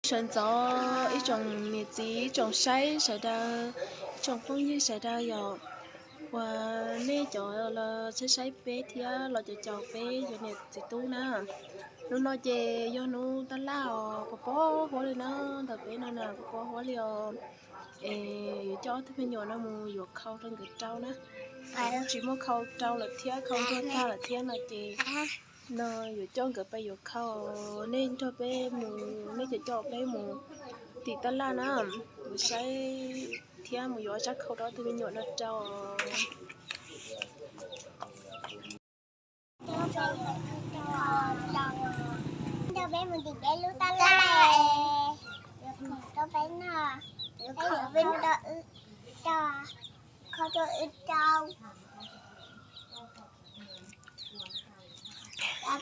Sawv ntxov ib tsoom niam txiv, ib tsoom saib sawv daws, ib tsoom phooj ywg sawv daws yom, uas nej cov los saib saib peb thiab los caum caum peb cov niam txiv tub na. Hnub no ces yog hnub taj laj os, pos pob huab li na, ntawm peb no na pos pob huab li os. Es yuav coj ob tug me nyuam no mus yuav khau rau nkawd rau na. Tsis muaj khau rau lawm thiab, khau ntuag tag lawm thiab no ces no yuav coj nkawd pais yuav khau. Nej nrog peb mus, nej cov coj peb mus tim taj laj na, mus saib thiab mus yuav ob sab khau rau ob tug me nyuam no rau. Nrog peb mus tim peb lub taj laj, yuav khau rau peb noj, peb yuav peb noj rau wb, khau rau wb rau.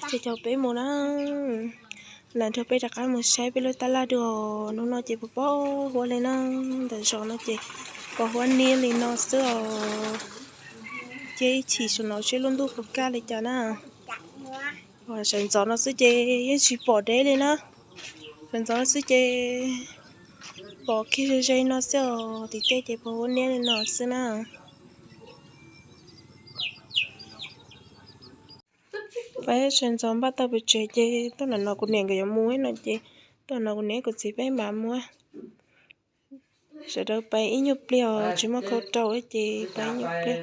Ces coj peb mus na, los nrog peb rov qab mus saib peb lub taj laj dua. Hnub no ces pos pob huab li na, ntawm zos no ces pos huab niab li no xwb os. Ces ib chim saum no seb lub ntuj puas kaj li cas na. Sawv ntxov no xwb ces yeej tsis pom deb li na. Sawv ntxov no xwb ces pom kiag ze ze no xwb os, tim tej ces pos huab niab li no xwb na. Peb sawv ntxov npaj tau pem tsev ces tuaj nram no kuv niam nkawd yuav mus no ces tuaj nram no kuv niam kuv txiv peb mam mus. Sawv daws pais ib nyuag pliag os, tsis muaj khau rau ces pais ib nyuag pliag,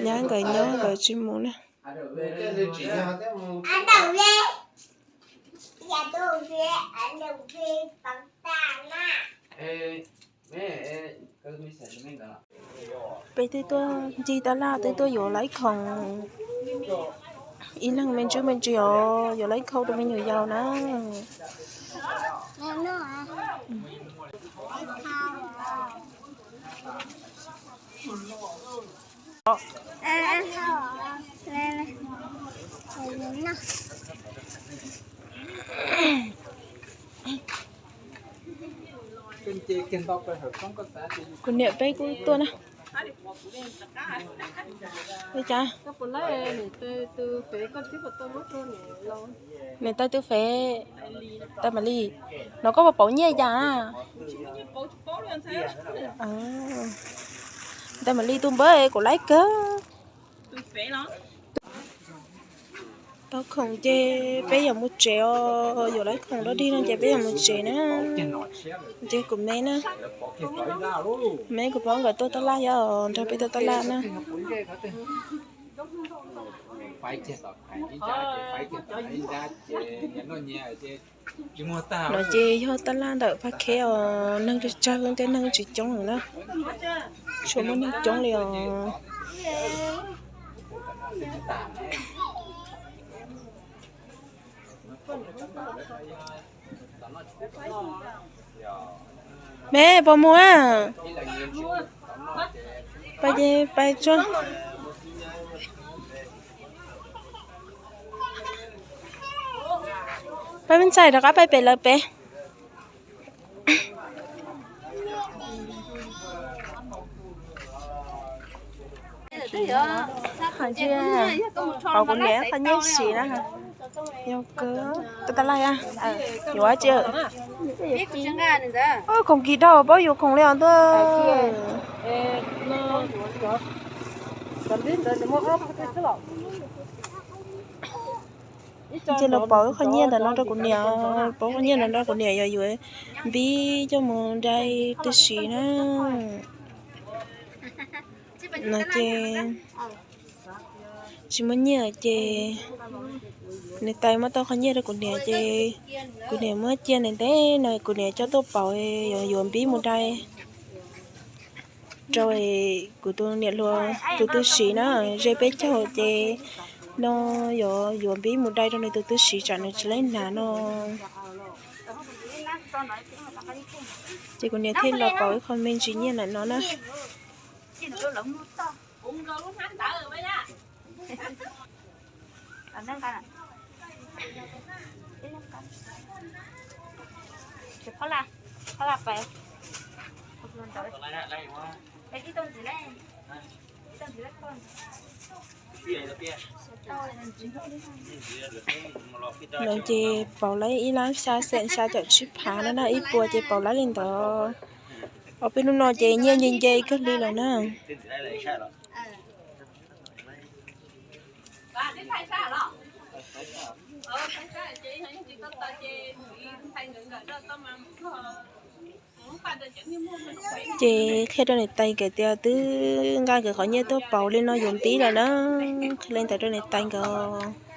nyab nkawd nyob nkawd tsis mus na. Peb twb tuaj ncig taj laj, twb tuaj yuav laib khoom ib leeg me ntsis me ntsis os, yuav laib khau rau me nyuam yaus na. Kuv niam peb kuj tuaj na. Ua cas? Niam tais twb fev, tais Mam Li, no koj puas pauv nyiaj cas na? Tais Mam Li tus npawb kuv laib kawg. Tau khoom ces peb yuav mus tsev os, yuav laib khoom dog dig no ces peb yuav mus tsev na. Ces kuv me na, me kuv pab nkawd tuaj taj laj thiab os, nrog peb tuaj taj laj na. No ces yog taj laj ntawm Phaj Kheb os, neeg tsawg tsawg thiab neeg tsis coob lawm na, tsis muaj neeg coob li os. Me puas mus a? Pais ces pais tso. Peb me ntxhais rov qab pais pem lawv pem. Hais tias pauv kuv niam qhov nyiaj siv na. Yog kawg, taj laj, yuav dab tsi? Khoom kis dhau paub yuav khoom li os ntuj. Ces los pauv qhov nyiaj ntawm no rau kuv niam, pauv qhov nyiaj ntawm no rau kuv niam yog yuav npib coj mus dai tw siv na. No ces tsis muaj nyiaj ces niam tais muab tau qhov nyiaj rau kuv niam ces kuv niam muab cia ntev ntev no kuv niam coj tuaj pauv yuav npib mus dai rau kuv tus niam hluas tus tw siv na, ze peb caug ces no yuav yuav npib mus dai rau nws tus tw siv tsam nws tsis laib hnav no. Ces kuv niam thiaj los pauv ib qho me ntsis nyiaj ntawm no na. No ces pauv lawv ib lab xya xees xya caum tsib phav no na, ib puas ces pauv lawv li ntawd. Ob peb hnub no ces nyiaj nce nce kawg li lawm na. Ces qhia rau niam tais nkawd tias twb nqa nkawd qhov nyiaj tuaj pauv li no yuav npib lawm na, qhia li ntawd rau niam tais nkawd.